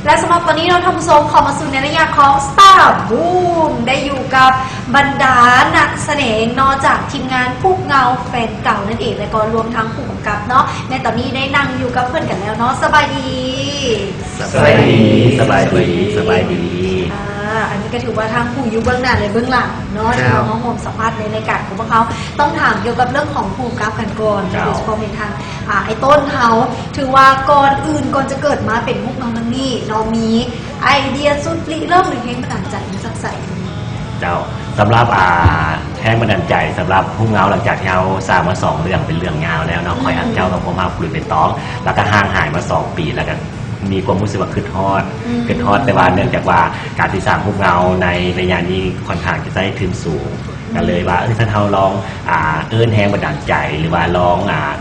ແລະ ສຳລັບຕອນນີ້ເນາະທ່ານຜູ້ຊົມ ເຂົ້າມາສູ່ໃນໄລຍະຂອງ Star Boom ໄດ້ຢູ່ກັບບັນດານັກສະແດງເນາະ ຈາກທີມງານພູເງົາແຟນເກົ່ານັ້ນເອງ ແລະ ກໍລວມທັງຜູ້ກຳກັບເນາະ ໃນຕອນນີ້ໄດ້ນັ່ງຢູ່ກັບເພິ່ນກັນແລ້ວເນາະ. ສະບາຍດີ. ສະບາຍດີ ສະບາຍດີ ສະບາຍດີ. ອ່າ ອັນນີ້ກໍຖືວ່າທັງຜູ້ຢູ່ເບື້ອງໜ້າ ແລະ ເບື້ອງຫຼັງເນາະ ເຈົ້າ ທີ່ເຂົ້າມາຮ່ວມສຳພາດໃນລາຍການຂອງພວກເຮົາ. ຕ້ອງຖາມກ່ຽວກັບເລື່ອງຂອງຜູ້ກຳກັບກັນກ່ອນ ເຈົ້າ ໂດຍສະເພາະແມ່ນທາງ ອ່າ ອ້າຍຕົ້ນເຮົາ ຖືວ່າກ່ອນອື່ນ ກ່ອນຈະເກີດມາເປັນພວກເຮົານຳນີ້ເນາະ ມີໄອເດຍຈຸດລິເລີ່ມ ຫຼື ແຮງບັນດານໃຈມາຈາກໃສ? ເຈົ້າ ສຳລັບ ອ່າ ແຮງບັນດານໃຈສຳລັບຮູບເງົາ ຫຼັງຈາກທີ່ເຮົາສ້າງມາສອງເລື່ອງ ເປັນເລື່ອງຍາວແລ້ວເນາະ ອືມ ຂ້ອຍຮັກເຈົ້າກັບຄວາມຮັກຜູ້ເປັນຕອງ ແລ້ວກໍຫ່າງຫາຍມາສອງປີ ແລ້ວກໍມີຄວາມຮູ້ສຶກວ່າຄິດຮອດ ອືມ ຄິດຮອດ ແຕ່ວ່າເນື່ອງຈາກວ່າການທີ່ສ້າງຮູບເງົາໃນໄລຍະນີ້ຄ່ອນຂ້າງຈະໃຊ້ທຶນສູງ ກໍເລີຍວ່າ ເອີ ຊັ້ນເຮົາລອງ ອ່າ ເອີ້ນແຮງບັນດານໃຈ ຫຼືວ່າລອງ ອ່າ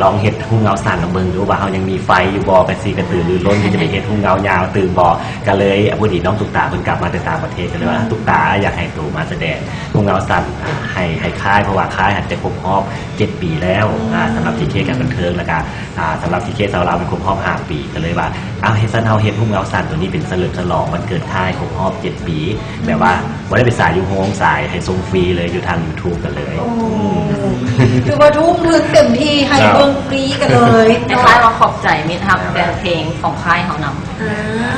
ລອງເຮັດຮູບເງົາສັ້ນລອງເບິ່ງດູວ່າເຮົາຍັງມີໄຟຢູ່ບໍ່ ກະຊິກະຕືລືລົ້ນທີ່ຈະໄປເຮັດຮູບເງົາຍາວຕື່ມບໍ່. ກະເລີຍ ພໍດີນ້ອງຕຸກຕາເພິ່ນກັບມາແຕ່ຕ່າງປະເທດ ກະເລີຍວ່າ ອືມ ຕຸກຕາ ຢາກໃຫ້ໂຕມາສະແດງຮູບເງົາສັ້ນ ອ່າ ໃຫ້ ໃຫ້ຄ້າຍ ເພາະວ່າຄ້າຍຫັ້ນຈະຄົບຮອບເຈັດປີແລ້ວ ອືມ ອ່າ ສຳລັບທີເຄການບັນເທີງ ແລ້ວກະ ອ່າ ສຳລັບທີເຄຊາວລາວແມ່ນຄົບຮອບຫ້າປີ ກະເລີຍວ່າ ເອົາ ເຮັດຊັ້ນເຮົາເຮັດຮູບເງົາສັ້ນໂຕນີ້ເປັນສະເຫຼີມສະຫຼອງວັນເກີດຄ້າຍຄົບຮອບເຈັດປີ ອືມ ແບບວ່າບໍ່ໄດ້ໄປສາຍຢູ່ໂຮງ ສາຍໃຫ້ຊົມຟຣີເລີຍ ຢູ່ທາງຢູທູບກັນເລີຍ. ໂອ້ ອືມ ຖືວ່າທຸ່ມທຶນເຕັມທີ່ໃຫ້ ເຈົ້າ ເບິ່ງຟຣີກັນເລີຍ ໃຫ້ຄ້າຍວ່າຂອບໃຈມິດຮັບແຟນເພງຂອງຄ້າຍເຮົານຳ. ອ່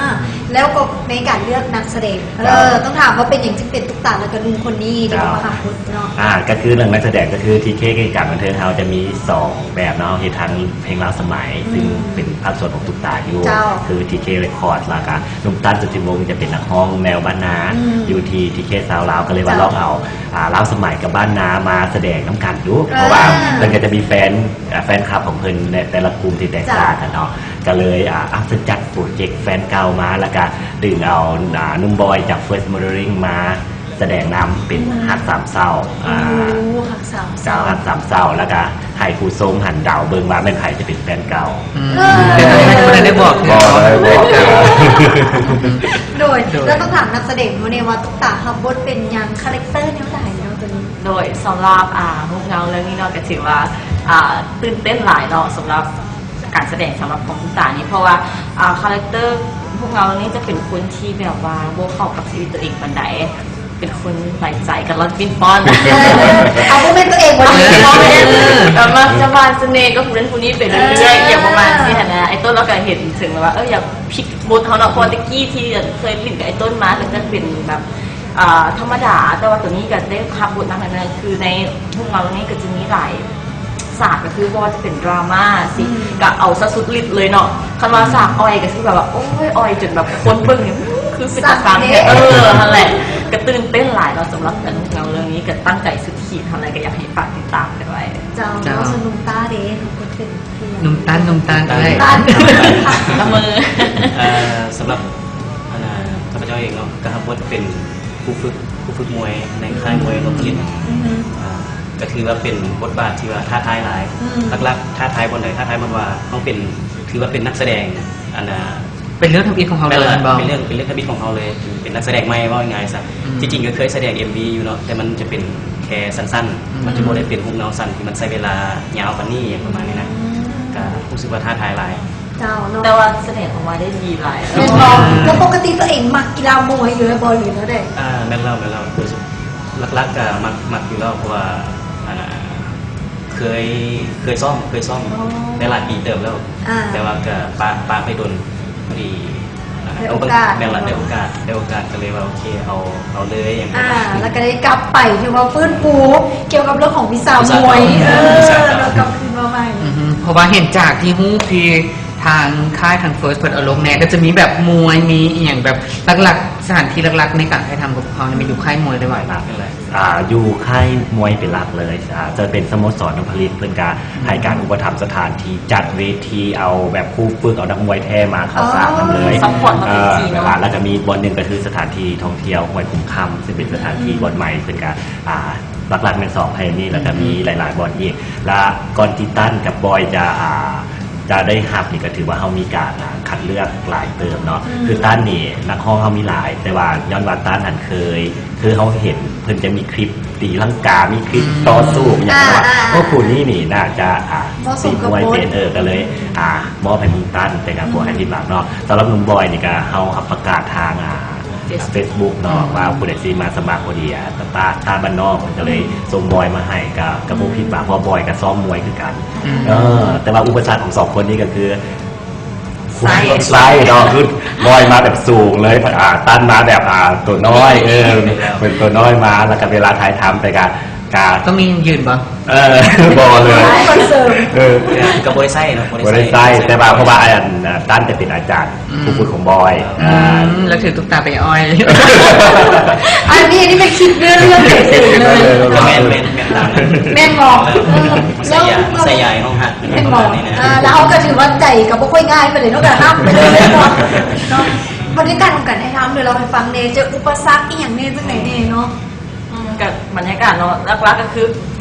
າ ແລ້ວກໍໃນການເລືອກນັກສະແດງ ເອີ ເຈົ້າ ຕ້ອງຖາມວ່າເປັນຫຍັງຈຶ່ງເປັນຕຸກຕາ ແລ້ວກໍໜຸ່ມຄົນນີ້ທີ່ ເຈົ້າ ເຂົ້າມາຮັບບົດເນາະ? ອ່າ ກໍຄືເລື່ອງນັກສະແດງ ກໍຄືທີເຄເກມບັນເທີງເຮົາຈະມີສອງແບບເນາະ ເຮັດທັງເພງລາວສະໄໝ ອືມ ຊຶ່ງເປັນພາກສ່ວນຂອງຕຸກຕາຢູ່ ເຈົ້າ ຄື ທີເຄ Record ແລ້ວກໍໜຸ່ມຕັນ ສຸດທິວົງ ຈະເປັນນັກຮ້ອງແນວບ້ານນາ ອືມ ຢູ່ທີ່ ທີເຄ ຊາວລາວ ກໍເລີຍວ່າ ເຈົ້າ ລອງເອົາ ອ່າ ລາວສະໄໝກັບບ້ານນາມາສະແດງນຳກັນດູ ເອີ ເພາະວ່າເພິ່ນກໍຈະມີແຟນ ອ່າ ແຟນຄລັບຂອງເພິ່ນໃນແຕ່ລະກຸ່ມທີ່ແຕກຕ່າງກັນເນາະ ເຈົ້າ ກໍເລີຍ ອ່າ ເອົາ ຈັດໂປຣເຈັກແຟນເກົ່າມາ ແລ້ວກະດຶງເອົາ ອ່າ ໜຸ່ມບອຍຈາກ First Mothering ມາສະແດງນຳເປັນ ອືມ ຮັກສາມເສົ້າ ອ່າ ໂອ້ ຮັກສາມເສົ້າ ເຈົ້າ ຮັກສາມເສົ້າ ແລ້ວກະໃຫ້ຜູ້ຊົມຫັ້ນເດົາເບິ່ງວ່າແມ່ນໃຜຈະເປັນແຟນເກົ່າ. ອືມ ເອີ ແຕ່ຕອນນັ້ນຍັງບໍ່ໄດ້ບອກ ບໍ່ໄດ້ບອກ ໂດຍ ໂດຍ ແລ້ວຕ້ອງຖາມນັກສະແດງເຮົາແນ່ວ່າ ຕຸກຕາຮັບບົດເປັນຫຍັງ ຄາແຣັກເຕີແນວໃດເນາະໂຕນີ້? ໂດຍ ສຳລັບ ອ່າ ຮູບເງົາເລື່ອງນີ້ເນາະ ກໍຖືວ່າ ອ່າ ຕື່ນເຕັ້ນຫຼາຍເນາະ ສຳລັບ ການສະແດງສຳລັບຂອງຕຸກຕານີ້ ເພາະວ່າ ອ່າ ຄາແຣັກເຕີພວກເຮົານີ້ຈະເປັນຄົນທີ່ແບບວ່າບໍ່ເຂົ້າກັບຊີວິດຕົວເອງປານໃດ ເປັນຄົນຫຼາຍໃຈ ກະລ່ອນປີ້ນປ້ອນ ເອົາ ບໍ່ແມ່ນຕົວເອງບໍ່ດີ ເອີ ແບບວ່າຈະບານສະເໜ່ກັບຜູ້ນັ້ນຜູ້ນີ້ໄປເລື້ອຍໆ ອ່າ ຢ່າງປະມານຊີ້ຫັ້ນນະ. ອ້າຍຕົ້ນລາວກະເຫັນເຖິງແບບວ່າ ເອີ ຢາກ ພິກບົດເຮົາເນາະ ເພາະວ່າແຕ່ກີ້ທີ່ເຄີຍຫຼິ້ນກັບອ້າຍຕົ້ນມາ ກໍຈະເປັນແບບ ອ່າ ທຳມະດາ ແຕ່ວ່າໂຕນີ້ກໍໄດ້ຮັບບົດໜັກແໜ້ນ ຄືໃນຮູບເງົານີ້ກໍຈະມີຫຼາຍສາກ ກໍຄືບໍ່ວ່າຈະເປັນດຣາມາຊີ້ ອືມ ກໍເອົາຊະສຸດລິດເລີຍເນາະ. ຄັນວ່າສາກອ່ອຍກໍຄືແບບວ່າ ໂອ້ຍ ອ່ອຍຈົນແບບຄົນເບິ່ງນີ້ ອື ຄືເປັນຕາຟັງແທ້ ເອີ ຫັ້ນແຫຼະ ກໍຕື່ນເຕັ້ນຫຼາຍເນາະ. ສຳລັບອັນເງົາເລື່ອງນີ້ກໍຕັ້ງໃຈສຸດຂີດ ເທົ່າໃດກໍຢາກໃຫ້ຝາກຕິດຕາມກັນໄວ້. ເຈົ້າ ເຈົ້າ ເຈົ້າ ສ່ວນໜຸ່ມຕາເດ ເພິ່ນເປັນ ໜຸ່ມຕັນ ໜຸ່ມຕັນ ໜຸ່ມຕັນ ເອີຍ ຕັນ ລະເມີ ເອີ ສຳລັບ ອັນນ່າ ຂ້າພະເຈົ້າເອງເນາະ ກໍຮັບບົດເປັນຄູຝຶກ ຄູຝຶກມວຍໃນຄ້າຍມວຍລົບລິດ ອືຮຶ ອ່າ ກໍຖືວ່າເປັນບົດບາດທີ່ວ່າທ້າທາຍຫຼາຍ ອືມ ຫຼັກໆທ້າທາຍບ່ອນໃດ? ທ້າທາຍບ່ອນວ່າເຮົາເປັນ ຖືວ່າເປັນນັກສະແດງ ອັນນ່າ ເປັນເລື່ອງທຳອິດຂອງເຮົາເລີຍ ແມ່ນບໍ່? ເປັນເລື່ອງ ເປັນເລື່ອງທຳອິດຂອງເຮົາເລີຍ ເປັນ ເປັນນັກສະແດງໃໝ່ ເວົ້າງ່າຍໆຊະ ອືມ ທີ່ຈິງກໍເຄີຍສະແດງເອັມວີຢູ່ເນາະ ແຕ່ມັນຈະເປັນແຄ່ສັ້ນໆ ອືມ ມັນຈະບໍ່ໄດ້ເປັນຮູບເງົາສັ້ນທີ່ມັນໃຊ້ເວລາຍາວປານນີ້ ຫຍັງປະມານນີ້ນະ ອືມ ກໍຮູ້ສຶກວ່າທ້າທາຍຫຼາຍ. ເຈົ້າເນາະ ແຕ່ວ່າສະແດງອອກມາໄດ້ດີຫຼາຍ ແມ່ນບໍ່? ແລ້ວປົກກະຕິຕົວເອງມັກກິລາມວຍຢູ່ແລ້ວບໍ່ ຫຼືແນວໃດ? ອ່າ ແມ່ນແລ້ວ ແມ່ນແລ້ວ ຫຼັກໆກໍມັກ ມັກຢູ່ແລ້ວ ເພາະວ່າ ອັນນ່າ ເຄີຍ ເຄີຍຊ້ອມ ເຄີຍຊ້ອມ ອໍ ໄດ້ຫຼາຍປີເຕີບແລ້ວ ອ່າ ແຕ່ວ່າກໍປະ ປະໄປດົນ ພໍດີ ອ່າ ໄດ້ໂອກາດ ແມ່ນລະ ໄດ້ໂອກາດ ໄດ້ໂອກາດ ກໍເລີຍວ່າ ໂອເຄ ເອົາ ເອົາເລີຍ ຫຍັງ ອ່າ ກໍໄດ້ ແລ້ວກໍໄດ້ກັບໄປ ຖືວ່າຟື້ນຟູກ່ຽວກັບເລື່ອງຂອງວິຊາມວຍ ວິຊາເກົ່າ ເອີ ວິຊາເກົ່າ ແລ້ວກັບຄືນມາໃໝ່ ອືຮຶ ເພາະວ່າເຫັນຈາກທີ່ຮູບທີ່ ທາງຄ້າຍທາງ First ເພິ່ນເອົາລົງແນ່ ກໍຈະມີແບບມວຍ ມີອີ່ຫຍັງແບບຫຼັກໆ ສະຖານທີ່ຫຼັກໆ ໃນການຖ່າຍທຳຂອງພວກເຮົານີ້ ມີຢູ່ຄ້າຍມວຍໄດ້ບໍ່? ຫຼັກໆ ອ່າ ຢູ່ຄ້າຍມວຍເປັນຫຼັກເລີຍ ອ່າ ຈະເປັນສະໂມສອນນຳຜະລິດ ເພິ່ນກະໃຫ້ການອຸປະຖຳສະຖານທີ່ ຈັດເວທີ ເອົາແບບຄູຝຶກ ເອົານັກມວຍແທ້ມາເຂົ້າສາກນຳເລີຍ ອໍ ຊັບພອດເຮົາເຕັມທີ່ເນາະ ອ່າ ແລ້ວກະມີບ່ອນໜຶ່ງກະຄືສະຖານທີ່ທ່ອງທ່ຽວຫ້ວຍຂຸມຄຳ ຊຶ່ງເປັນສະຖານທີ່ ອືມ ບ່ອນໃໝ່ ເພິ່ນກະ ອ່າ ຫຼັກໆແມ່ນສອງແຫ່ງນີ້ ແລ້ວກໍມີ ອືມ ຫຼາຍໆບ່ອນອີກ ແລະ ກ່ອນທີ່ຕັນກັບບອຍຈະ ອ່າ ຈະໄດ້ຮັບນີ້ ກໍຖືວ່າເຮົາມີການ ອ່າ ຄັດເລືອກຫຼາຍເຕີບເນາະ ອືມ ຄືຕັນນີ້ນັກຮ້ອງເຮົາມີຫຼາຍ ແຕ່ວ່າຍ້ອນວ່າຕັນຫັ້ນເຄີຍ ຄືເຮົາເຫັນເພິ່ນຈະມີຄລິບ ຕີລັງກາ ມີຄລິກ ອືມ ຕໍ່ສູ້ຫຍັງ ອ່າ ວ່າ ອ່າ ໂອ້ ຄູ່ນີ້ນີ້ໜ້າຈະ ອ່າ ເໝາະສົມກັບ ຕີມວຍເປັນ ບົດ ເອີ ກໍເລີຍ ອ່າ ມອບໃຫ້ລຸງຕັນ ແຕ່ກໍບໍ່ໃຫ້ ອືມ ຜິດຫວັງເນາະ. ສຳລັບໜຸ່ມບອຍນີ້ກໍ ເຮົາ ເຮົາປະກາດທາງ ອ່າ ເຟສບຸກ ເຟສບຸກເນາະ ອືມ ວ່າຜູ້ໃດຊິມາສະໝັກ ພໍດີ ອ່າ ຕາ ຕາບ້ານນອກ ເພິ່ນກໍເລີຍ ອືມ ສົ່ງບອຍມາໃຫ້ ກໍ ກໍບໍ່ຜິດຫວັງ ເພາະວ່າບອຍກໍຊ້ອມມວຍຄືກັນ ອືມ ເອີ ແຕ່ວ່າອຸປະສັກຂອງສອງຄົນນີ້ກໍຄື ໄຊ ໄຊເນາະ ຄືບອຍມາແບບສູງເລີຍ ອ່າ ຕັນມາແບບ ອ່າ ຕົວນ້ອຍ ເອີ ເປັນຕົວນ້ອຍມາ ແລ້ວກໍເວລາຖ່າຍທຳໄປກະ ກະ ຕ້ອງມີຢືນບໍ່? ເອີ ບໍ່ເລີຍ ເອີ ກະ ກະບໍ່ໄດ້ໃຊ້ເນາະ ບໍ່ໄດ້ໃຊ້ ບໍ່ໄດ້ໃຊ້ ແຕ່ວ່າເພາະວ່າ ອັນ ຕັນຈະເປັນອາຈານ ອືມ ຜູ້ຝຶກຂອງບອຍ ອືມ ອ່າ ແລ້ວຖືຕຸກຕາໄປອ້ອຍ ອັນນີ້ ອັນນີ້ເປັນຄລິບເນື້ອເລື່ອງເສຍເອງເລີຍ ແມ່ນ ແມ່ນ ແມ່ນຕາມນັ້ນ ແມ່ນບໍ່? ເອີ ເອີ ໃສ່ຢາ ໃສ່ຢາໃຫ້ຫ້ອງຮັກ ແມ່ນບໍ່? ປະມານນີ້ນະ ອ່າ ແລ້ວເຮົາກໍຖືວ່າໃຈກໍບໍ່ຄ່ອຍງ່າຍປານໃດເນາະ ກໍຮັບໄປເລີຍເນາະ ເນາະ. ບັນຍາກາດຂອງການຖ່າຍທຳ ດຽວເຮົາໄປຟັງແດ່ ເຈີອຸປະສັກອີ່ຫຍັງແດ່ ຈັ່ງໃດແດ່ເນາະ? ອືມ ກໍບັນຍາກາດເນາະ ຫຼັກໆກໍຄື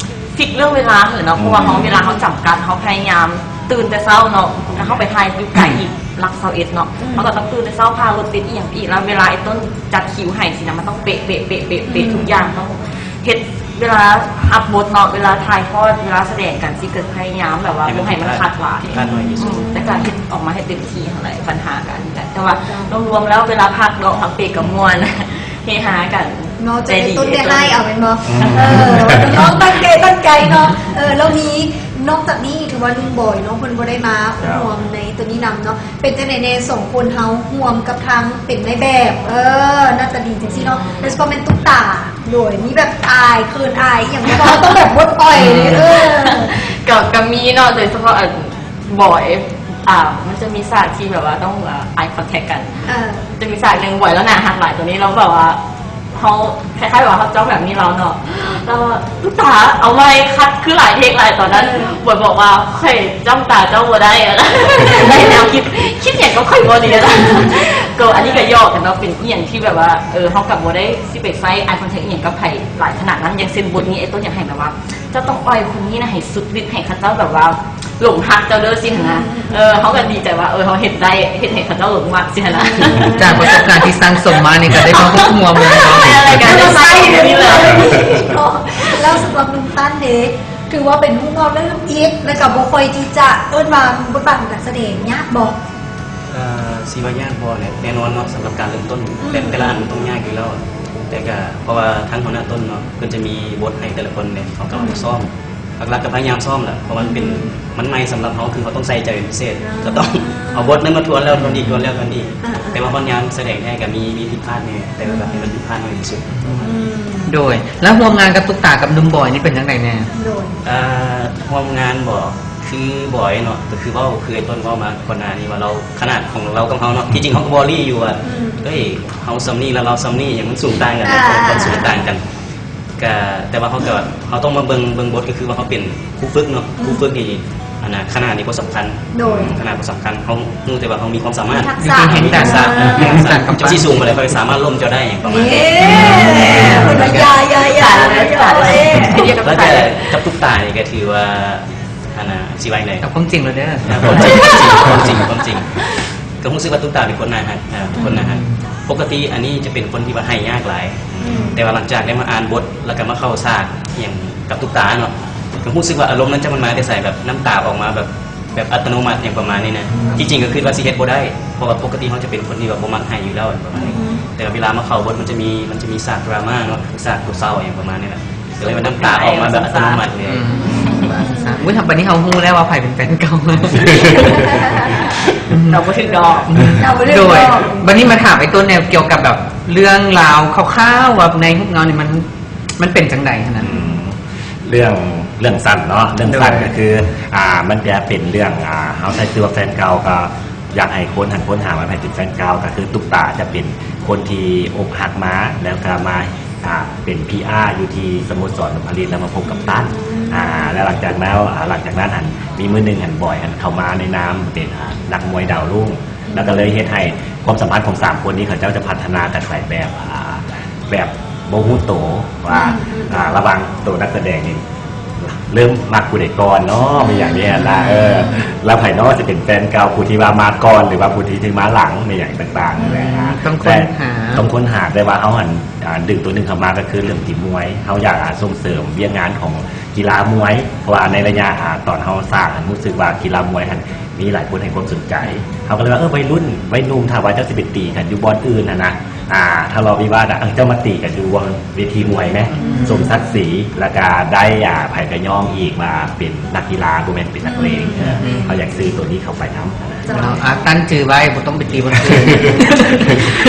ຟິກເລື່ອງເວລາຫັ້ນແຫຼະເນາະ ອືມ ເພາະວ່າເຮົາ ເວລາເຮົາຈຳກັດ ເຮົາພະຍາຍາມຕື່ນແຕ່ເຊົ້າເນາະ ອືມ ແລ້ວເຮົາໄປຖ່າຍຢູ່ໄກອີກ ຫຼັກຊາວເອັດເນາະ ອືມ ເຮົາກໍຕ້ອງຕື່ນແຕ່ເຊົ້າ ຄ່າລົດຕິດອີ່ຫຍັງອີກ ແລ້ວເວລາໄອ້ຕົ້ນຈັດຄິວໃຫ້ຊີ້ນະ ມັນຕ້ອງເປະໆໆໆ ອືມ ທຸກຢ່າງ ຕ້ອງເຮັດ ເວລາອັບບົດເນາະ ເວລາຖ່າຍທອດ ເວລາສະແດງກັນ ຊິກໍພະຍາຍາມແບບວ່າ ໃຫ້ມັນ ບໍ່ໃຫ້ມັນຂາດຫຼາຍ ຂາດໜ້ອຍທີ່ສຸດ ອືມ ແຕ່ກໍເຮັດອອກມາໃຫ້ເຕັມທີ່ຫັ້ນແຫຼະ ບັນຫາກໍອັນນີ້ແຫຼະ ແຕ່ວ່າ ອ່າ ລວມໆແລ້ວ ເວລາພັກເນາະ ພັກເບຣກກໍມ່ວນ ເຮຮາກັນ ເນາະ ໃຈດີ ຈະໄດ້ຕົ້ນໄດ້ຮ້າຍເອົາແມ່ນບໍ່? ອືມ ເອີ ນ້ອງຕັ້ງໃຈ ຕັ້ງໃຈເນາະ ເອີ ແລ້ວມີ ນອກຈາກນີ້ຖືວ່າໜຸ່ມບອຍເນາະ ເພິ່ນບໍ່ໄດ້ມາ ເຈົ້າ ຮ່ວມໃນໂຕນີ້ນຳເນາະ ເປັນຈັ່ງໃດແດ່ ສອງຄົນເຮົາຮ່ວມກັບທາງເປັນນາຍແບບ ເອີ ໜ້າຕາດີຈັ່ງຊີ້ເນາະ ໂດຍສະເພາະແມ່ນຕຸກຕາ ໂດຍ ມີແບບອາຍ ເຂີນອາຍອີ່ຫຍັງບໍ່? ເຮົາຕ້ອງແບບປົດປ່ອຍເລີຍ ເອີ ກໍ ກໍມີເນາະ ໂດຍສະເພາະ ອັນ ບອຍ ອ່າ ມັນຈະມີສາກທີ່ແບບວ່າຕ້ອງ ອ່າ eye contact ກັນ ເອີ ຈະມີສາກໜຶ່ງ ບອຍລາວໜ້າຮັກຫຼາຍ ໂຕນີ້ລາວແບບວ່າ ເຮົາຄ້າຍໆວ່າເຮົາຈ້ອງແບບນີ້ລາວເນາະ ລາວວ່າ ຕຸກຕາ ເອົາໃໝ່ ຄັດ ຄືຫຼາຍເທກຫຼາຍຕອນນັ້ນ ເອີ ບອຍບອກວ່າ ຂ້ອຍຈ້ອງຕາເຈົ້າບໍ່ໄດ້ ໄດ້ແນວຄິດ ຄິດຫຍັງກັບຂ້ອຍບໍ່ດີ ກໍອັນນີ້ກໍຫຍອກກັນເນາະ ເປັນອີ່ຫຍັງທີ່ແບບວ່າ ເອີ ເຮົາກໍບໍ່ໄດ້ຊິໄປໃຊ້ eye contact ອີ່ຫຍັງກັບໃຜຫຼາຍຂະໜາດນັ້ນ ຢ່າງເຊັ່ນບົດນີ້ ໄອ້ຕົ້ນຢາກໃຫ້ແບບວ່າ ເຈົ້າຕ້ອງອ່ອຍຄົນນີ້ນະໃຫ້ສຸດລິດ ໃຫ້ເຂົາເຈົ້າແບບວ່າຫຼົງຮັກເຈົ້າເດີຊີ້ຫັ້ນນະ ເອີ ເຮົາກໍດີໃຈວ່າ ເອີ ເຮົາເຮັດໄດ້ ເຮັດໃຫ້ເຂົາເຈົ້າຫຼົງມັກຊີ້ຫັ້ນນະ ຈາກປະສົບການທີ່ສັ່ງສົມມານີ້ກໍໄດ້ມາຮ່ວມງານ ກໍໄດ້ໃຊ້ຢູ່ນີ້ແຫຼະ ແລ້ວສຳລັບໜຸ່ມຕັນເດ ຖືວ່າເປັນໜຸ່ມເຮົາເລີ່ມອິດ ແລ້ວກໍບໍ່ຄ່ອຍທີ່ຈະ ເອີ້ນວ່າມີບົດບາດຂອງການສະແດງ ຍາກບໍ່? ເອີ ຊິວ່າຍາກບໍ່ແຫຼະ ແນ່ນອນເນາະ ສຳລັບການເລີ່ມຕົ້ນ ອືມ ແຕ່ ແຕ່ລະອັນມັນຕ້ອງຍາກຢູ່ແລ້ວ ແຕ່ກະ ເພາະວ່າທາງຫົວໜ້າຕົ້ນເນາະ ເພິ່ນຈະມີບົດໃຫ້ແຕ່ລະຄົນເດ ເຮົາກໍເອົາມາ ອືມ ຊ້ອມ ຫຼັກໆກໍພະຍາຍາມຊ້ອມແຫຼະ ເພາະວ່າມັນເປັນ ອືມ ມັນໃໝ່ສຳລັບເຮົາ ຄືເຮົາຕ້ອງໃສ່ໃຈເປັນພິເສດ ອ່າ ກໍຕ້ອງເອົາບົດນັ້ນມາທວນແລ້ວທວນອີກ ທວນແລ້ວທວນອີກ ອ່າໆ ແຕ່ວ່າຮອດຍາມສະແດງແທ້ກໍມີ ມີຜິດພາດແດ່ ແຕ່ວ່າກໍໃຫ້ມັນຜິດພາດໜ້ອຍທີ່ສຸດ ອືມ ໂດຍ ແລ້ວຮ່ວມງານກັບຕຸກຕາກັບໜຸ່ມບອຍນີ້ເປັນຈັ່ງໃດແດ່? ໂດຍ ເອີ ຮ່ວມງານບໍ? ຄືບອຍເນາະ ກໍຄືເວົ້າ ຄືໄອ້ຕົ້ນເວົ້າມາກ່ອນໜ້ານີ້ວ່າລາວ ຂະໜາດຂອງລາວກັບເຮົາເນາະ ທີ່ຈິງເຮົາກໍບໍ່ລີ້ຢູ່ວ່າ ອືມ ເອີຍ ເຮົາສ່ຳນີ້ແລ້ວລາວສ່ຳນີ້ ຫຍັງມັນສູງຕ່າງກັນ ອ່າ ຄວາມສູງຕ່າງກັນ ກະ ແຕ່ວ່າເຮົາກໍ ເຮົາຕ້ອງມາເບິ່ງ ເບິ່ງບົດ ກໍຄືວ່າເຮົາເປັນຄູຝຶກເນາະ ອືມ ຄູຝຶກນີ້ ອັນນ່າ ຂະໜາດນີ້ບໍ່ສຳຄັນ ໂດຍ ຂະໜາດບໍ່ສຳຄັນ ເຮົາຮູ້ແຕ່ວ່າເຮົາມີຄວາມສາມາດ ມີທັກສະ ມີທັກສະ ມີທັກສະ ມີທັກສະ ເຈົ້າຊິສູງປານໃດ ຂ້ອຍກໍສາມາດລົ້ມເຈົ້າໄດ້ ຫຍັງປະມານນີ້ ເອີ ຢ່າ ຢ່າ ຢ່າ ຢ່າ ແລ້ວກໍກັບຕຸກຕານີ້ກໍຖືວ່າ ອັນນ່າ ຊິວ່າຈັ່ງໃດ ເອົາຄວາມຈິງໂລດເດີ ເອົາຄວາມຈິງ ຄວາມຈິງ ຄວາມຈິງ ກໍຮູ້ສຶກວ່າຕຸກຕາເປັນຄົນໜ້າຮັກ ເອີ ເປັນຄົນໜ້າຮັກ ອືມ ປົກກະຕິອັນນີ້ຈະເປັນຄົນທີ່ວ່າໄຫ້ຍາກຫຼາຍ ອືມ ແຕ່ວ່າຫຼັງຈາກໄດ້ມາອ່ານບົດ ແລ້ວກໍມາເຂົ້າສາກຫຍັງກັບຕຸກຕາເນາະ ກໍຮູ້ສຶກວ່າອາລົມນັ້ນຈັກມັນມາແຕ່ໃສ ແບບນ້ຳຕາອອກມາແບບ ແບບອັດຕະໂນມັດຫຍັງປະມານນີ້ນະ ອືມ ທີ່ຈິງກໍຄິດວ່າຊິເຮັດບໍ່ໄດ້ ເພາະວ່າປົກກະຕິເຮົາຈະເປັນຄົນທີ່ແບບບໍ່ມັກໄຫ້ຢູ່ແລ້ວ ປະມານນີ້ ອືມ ແຕ່ວ່າເວລາມາເຂົ້າບົດ ມັນຈະມີ ມັນຈະມີສາກດຣາມາເນາະ ສາກເສົ້າໆຫຍັງປະມານນີ້ແຫຼະ ກໍເລີຍວ່ານ້ຳຕາອອກມາແບບອັດຕະໂນມັດເລີຍ ອືມ ອຸ້ຍ ບັດນີ້ເຮົາຮູ້ແລ້ວວ່າໃຜເປັນແຟນເກົ່າ ເຮົາບໍ່ຖືກດອກ ເຮົາບໍ່ຖືກດອກ ໂດຍ ບັດນີ້ມາຖາມໄອ້ຕົ້ນແນວກ່ຽວກັບແບບເລື່ອງລາວຄ່າວໆ ວ່າໃນຮູບເງົານີ້ມັນ ມັນເປັນຈັ່ງໃດຫັ້ນນະ? ອືມ ເລື່ອງ ເລື່ອງສັ້ນເນາະ ເລື່ອງສັ້ນ ໂດຍ ກໍຄື ອ່າ ມັນຈະເປັນເລື່ອງ ອ່າ ເຮົາໃຊ້ຊື່ວ່າແຟນເກົ່າ ກໍຢາກໃຫ້ຄົ້ນຫັນຄົ້ນຫາວ່າໃຜເປັນແຟນເກົ່າ ກໍຄືຕຸກຕາຈະເປັນຄົນທີ່ອົກຫັກມາ ແລ້ວກໍມາ ອ່າ ເປັນ ພີອາ ຢູ່ທີ່ສະໂມສອນນຳພະລິດ ແລ້ວມາພົບກັບຕັນ ອ່າ ແລ້ວຫຼັງຈາກນັ້ນ ອ່າ ຫຼັງຈາກນັ້ນຫັ້ນ ມີມື້ໜຶ່ງຫັ້ນ ບອຍຫັ້ນເຂົ້າມາໃນນາມເປັນ ອ່າ ນັກມວຍດາວລຸ້ງ ແລ້ວກໍເລີຍເຮັດໃຫ້ຄວາມສຳພັນຂອງສາມຄົນນີ້ ເຂົາເຈົ້າຈະພັດທະນາກັນໄປແບບ ອ່າ ແບບບໍ່ຮູ້ໂຕວ່າ ອືມ ອ່າ ລະຫວ່າງໂຕນັກສະແດງນີ້ ເລີ່ມມັກຜູ້ໃດກ່ອນເນາະ ແມ່ນຫຍັງນີ້ຫັ້ນນະ ເອີ ແລ້ວໃຜເນາະຊິເປັນແຟນເກົ່າ ຜູ້ທີ່ວ່າມາກ່ອນ ຫຼືວ່າຜູ້ທີ່ ທີ່ມາຫຼັງ ແມ່ນຫຍັງຕ່າງໆ ອືມ ນັ້ນແຫຼະ ຕ້ອງຄົ້ນຫາ ແຕ່ຕ້ອງຄົ້ນຫາ ແຕ່ວ່າເຮົາຫັ້ນ ອ່າ ດຶງຕົວໜຶ່ງເຂົ້າມາ ກໍຄືເລື່ອງຕີມວຍ ເຮົາຢາກ ອ່າ ສົ່ງເສີມວຽກງານຂອງ ກິລາມວຍ ເພາະວ່າໃນໄລຍະ ອ່າ ຕອນເຮົາສ້າງຫັ້ນ ຮູ້ສຶກວ່າກິລາມວຍຫັ້ນມີຫຼາຍຄົນໃຫ້ຄວາມສົນໃຈ ເຮົາກໍເລີຍວ່າ ເອີ ໄວລຸ້ນ ໄວໜຸ່ມ ຖ້າວ່າເຈົ້າຊິໄປຕີກັນຢູ່ບ່ອນອື່ນຫັ້ນນະ ອ່າ ທະເລາະວິວາດນະ ເອີ ເຈົ້າມາຕີກັນຢູ່ວງເວທີມວຍແມ ອືມ ສົມສັກສີ ແລ້ວກະໄດ້ ອ່າ ໃຜກະຍ້ອງອີກວ່າເປັນນັກກິລາ ບໍ່ແມ່ນເປັນນັກເລງ ອືມ ເອີ ເຮົາຢາກຊື້ໂຕນີ້ເຂົ້າໄປນຳ. ເຈົ້າ ເນາະ ອ່າ ຕັ້ງຈື່ໄວ້ ບໍ່ຕ້ອງໄປຕີບ່ອນອື່ນ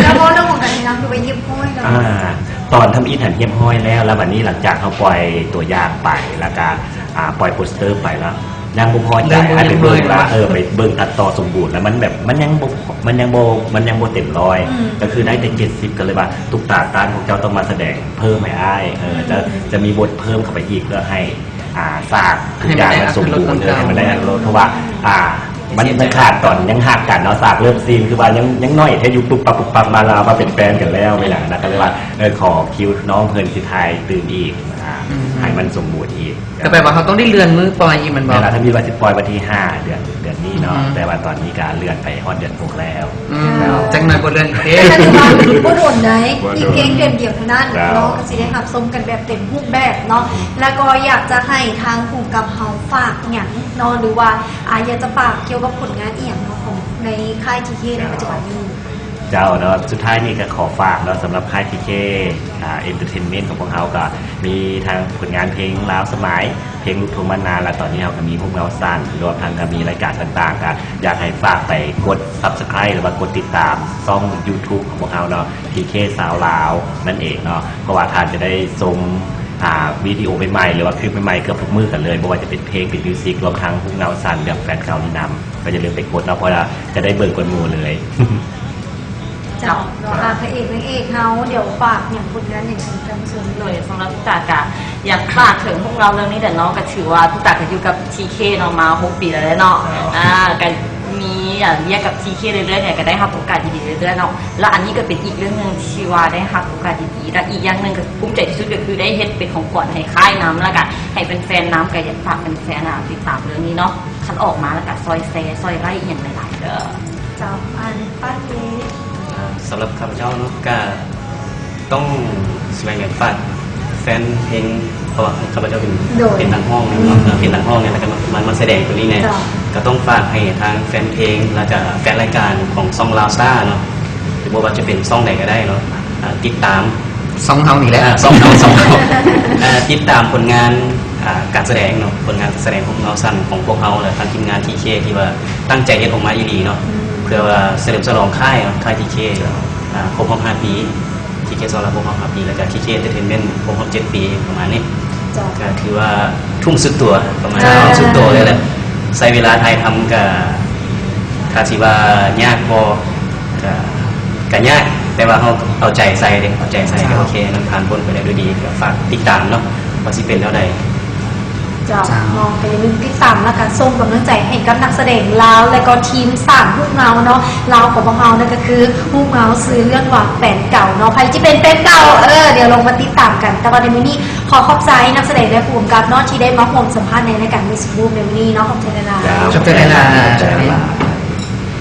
ແລ້ວເວົ້າເລື່ອງຂອງການແນະນຳ ຄືໄປຢ້ຽມຮ້ອຍແລ້ວ ອ່າ ຕອນທຳອິດຫັ້ນຮຽບຮ້ອຍແລ້ວ ແລ້ວບັດນີ້ຫຼັງຈາກເຮົາປ່ອຍຕົວຢ່າງໄປ ແລ້ວກະ ອ່າ ປ່ອຍໂປສເຕີໄປແລ້ວ ຍັງບໍ່ພໍໃຈ ຍັງບໍ່ ໃຫ້ໄປເບິ່ງວ່າ ຍັງບໍ່ ເອີ ໄປເບິ່ງຕັດຕໍ່ສົມບູນ ແລ້ວມັນແບບ ມັນຍັງບໍ່ ມັນຍັງບໍ່ ມັນຍັງບໍ່ເຕັມຮ້ອຍ ອືມ ກໍຄືໄດ້ແຕ່ເຈັດສິບ ກໍເລີຍວ່າ ຕຸກຕາຕ້ານ ພວກເຈົ້າຕ້ອງມາສະແດງເພີ່ມໃຫ້ອ້າຍ ເອີ ອືມ ຈະ ຈະມີບົດເພີ່ມເຂົ້າໄປອີກ ເພື່ອໃຫ້ ອ່າ ສາກທຸກຢ່າງມັນສົມບູນ ໃຫ້ມັນໄດ້ອັດລົດ ເອີ ໃຫ້ມັນໄດ້ອັດລົດ ເພາະວ່າ ອ່າ ມັນ ມັນຂາດຕອນຍັງຮັກກັນເນາະ ສາກເລີບຊີນ ຄືວ່າຍັງ ຍັງໜ້ອຍແທ້ ຢູ່ປຸບປັບປຸບປັບ ມາລາວ ມາເປັນແຟນກັນແລ້ວ ເວລານັ້ນ ກໍເລີຍວ່າ ເອີ ຂໍຄິວນ້ອງເພິ່ນຊິຖ່າຍຕື່ມອີກ ອ່າ ອືມ ໃຫ້ມັນສົມບູນອີກ ກໍແປວ່າເຮົາຕ້ອງໄດ້ເລື່ອນມື້ປ່ອຍອີກແມ່ນບໍ່? ແມ່ນລະ ທຳອິດວ່າຊິປ່ອຍວັນທີຫ້າ ເດືອນ ເດືອນນີ້ເນາະ ອືຮຶ ແຕ່ວ່າຕອນນີ້ກໍເລື່ອນໄປຮອດເດືອນຫົກແລ້ວ ອືມ ແລ້ວ ຈັກໜ້ອຍບໍ່ເລື່ອນອີກເດ້ ແຕ່ຖືວ່າບໍ່ດົນໃດ ບໍ່ດົນ ອີກພຽງເດືອນດຽວເທົ່ານັ້ນ ເຈົ້າ ເນາະ ກໍຊິໄດ້ຮັບຊົມກັນແບບເຕັມຮູບແບບເນາະ ແລ້ວກໍຢາກຈະໃຫ້ທາງຜູ້ກຳກັບເຮົາຝາກຫຍັງເນາະ ຫຼືວ່າ ອາ ຢາກຈະຝາກກ່ຽວກັບຜົນງານອີ່ຫຍັງເນາະ ຂອງໃນຄ້າຍ ທີເຄ ໃນປັດຈຸບັນນີ້? ເຈົ້າເນາະ ສຸດທ້າຍນີ້ກໍຂໍຝາກເນາະ ສຳລັບຄ້າຍ ທີເຄ ອ່າ ເອັນເຕີເທນເມັນຂອງພວກເຮົາ ກໍມີທັງຜົນງານເພງລາວສະໄໝ ເພງລູກທົ່ງບ້ານນາ ແລະ ຕອນນີ້ເຮົາກໍມີຮູບເງົາສັ້ນ ລວມທັງກໍມີລາຍການຕ່າງໆ ກໍຢາກໃຫ້ຝາກໄປກົດ Subscribe ຫຼືວ່າກົດຕິດຕາມຊ່ອງ YouTube ຂອງພວກເຮົາເນາະ ທີເຄ ຊາວລາວ ນັ້ນເອງເນາະ ເພາະວ່າທ່ານຈະໄດ້ຊົມ ອ່າ ວິດີໂອໃໝ່ໆ ຫຼືວ່າຄລິບໃໝ່ໆ ເກືອບທຸກມື້ກັນເລີຍ ບໍ່ວ່າຈະເປັນເພງ ເປັນມິວສິກ ລວມທັງຮູບເງົາສັ້ນເລື່ອງແຟນເກົ່ານີ້ນຳ ກໍຢ່າລືມໄປກົດເນາະ ເພາະວ່າຈະໄດ້ເບິ່ງກ່ອນໝູ່ເລີຍ. ເຈົ້າ ເນາະ ອ່າ ພະເອກນາງເອກເຮົາ ດຽວຝາກຫຍັງ ຜົນງານຫຍັງເຊີນທ່ານຜູ້ຊົມ. ໂດຍ ສຳລັບຕຸກຕາກະຢາກຝາກເຖິງພວກເຮົາເລື່ອງນີ້ແຫຼະເນາະ ກະຖືວ່າຕຸກຕາກະຢູ່ກັບ ທີເຄ ເນາະ ມາຫົກປີແລ້ວເນາະ ເຈົ້າ ອ່າ ກະມີ ອ່າ ວຽກກັບ ທີເຄ ເລື້ອຍໆ ກະໄດ້ຮັບໂອກາດດີໆ ເລື້ອຍໆ ເນາະ ແລ້ວອັນນີ້ກະເປັນອີກເລື່ອງໜຶ່ງທີ່ວ່າໄດ້ຮັບໂອກາດດີໆ ແລະ ອີກຢ່າງໜຶ່ງກະພູມໃຈທີ່ສຸດ ກະຄືໄດ້ເຮັດເປັນຂອງຂວັນໃຫ້ຄ້າຍນຳ ແລ້ວກະໃຫ້ແຟນໆ ນຳ ກະຢາກຝາກແຟນໆ ຕິດຕາມເລື່ອງນີ້ເນາະ ຄັນອອກມາແລ້ວກະຊ່ອຍແຊ ຊ່ອຍໄລ ອີ່ຫຍັງຫຼາຍໆ ເດີ. ເຈົ້າ ອັນປາດນີ້ ອ່າ ສຳລັບຂ້າພະເຈົ້າເນາະ ກະຕ້ອງຊິວ່າຫຍັງ ຝາກແຟນເພງ ເພາະວ່າຂ້າພະເຈົ້າເປັນ ໂດຍ ເປັນນັກຮ້ອງແມ່ນບໍ່ ອືມ ເປັນນັກຮ້ອງນີ້ ແລ້ວກະມາ ມາ ມາສະແດງໂຕນີ້ແນ່ ເຈົ້າ ກະຕ້ອງຝາກໃຫ້ທາງແຟນເພງ ແລ້ວກະແຟນລາຍການຂອງຊ່ອງລາວສະຕາເນາະ ຫຼືບໍ່ວ່າຈະເປັນຊ່ອງໃດກະໄດ້ເນາະ ອ່າ ຕິດຕາມ ຊ່ອງເຮົານີ້ແຫຼະ ອ່າ ຊ່ອງເຮົາ ຊ່ອງເຮົາ ອ່າ ຕິດຕາມຜົນງານ ອ່າ ການສະແດງເນາະ ຜົນງານການສະແດງຂອງເຮົາຊັ້ນ ຂອງພວກເຮົາ ແລະ ທາງທີມງານ ທີເຄ ທີ່ວ່າຕັ້ງໃຈເຮັດອອກມາອີ່ຫຼີເນາະ ອືມ ເພື່ອວ່າສະເຫຼີມສະຫຼອງຄ້າຍເນາະ ຄ້າຍ ທີເຄ ອ່າ ຄົບຮອບຫ້າປີ ທີເຄ ຊາວລາວຄົບຮອບຫ້າປີ ແລ້ວກະ ທີເຄ ເອັນເຕີເທນເມັນ ຄົບຮອບເຈັດປີ ປະມານນີ້ ເຈົ້າ ກະຖືວ່າທຸ່ມສຸດຕົວ ປະມານ ເຈົ້າ ທຸ່ມສຸດຕົວເລີຍແຫຼະ ໃຊ້ເວລາຖ່າຍທຳກະ ຖ້າຊິວ່າຍາກບໍ່ ກະ ກະຍາກ ແຕ່ວ່າເຮົາເອົາໃຈໃສ່ເດ້ ເອົາໃຈໃສ່ ເຈົ້າ ກະໂອເຄ ມັນຜ່ານພົ້ນໄປໄດ້ດ້ວຍດີ ກະຝາກຕິດຕາມເນາະ ວ່າຊິເປັນແນວໃດ. ເຈົ້າ ເຈົ້າ ເນາະ ກະຢ່າລືມຕິດຕາມ ແລ້ວກະສົ່ງກຳລັງໃຈໃຫ້ກັບນັກສະແດງລາວ ແລະ ກໍທີມສ້າງຮູບເງົາເນາະ ລາວຂອງພວກເຮົານັ້ນກະຄືຮູບເງົາຊື່ເລື່ອງວ່າແຟນເກົ່າເນາະ ໃຜຊິເປັນແຟນເກົ່າ ເອີ ດຽວລອງມາຕິດຕາມກັນ ແຕ່ວ່າໃນມື້ນີ້ຂໍຂອບໃຈນັກສະແດງ ແລະ ຜູ້ກຳກັບເນາະ ທີ່ໄດ້ມາຮ່ວມສຳພາດໃນລາຍການ Music Room ໃນມື້ນີ້ເນາະ ຂອບໃຈຫຼາຍໆ ຂອບໃຈຫຼາຍໆ.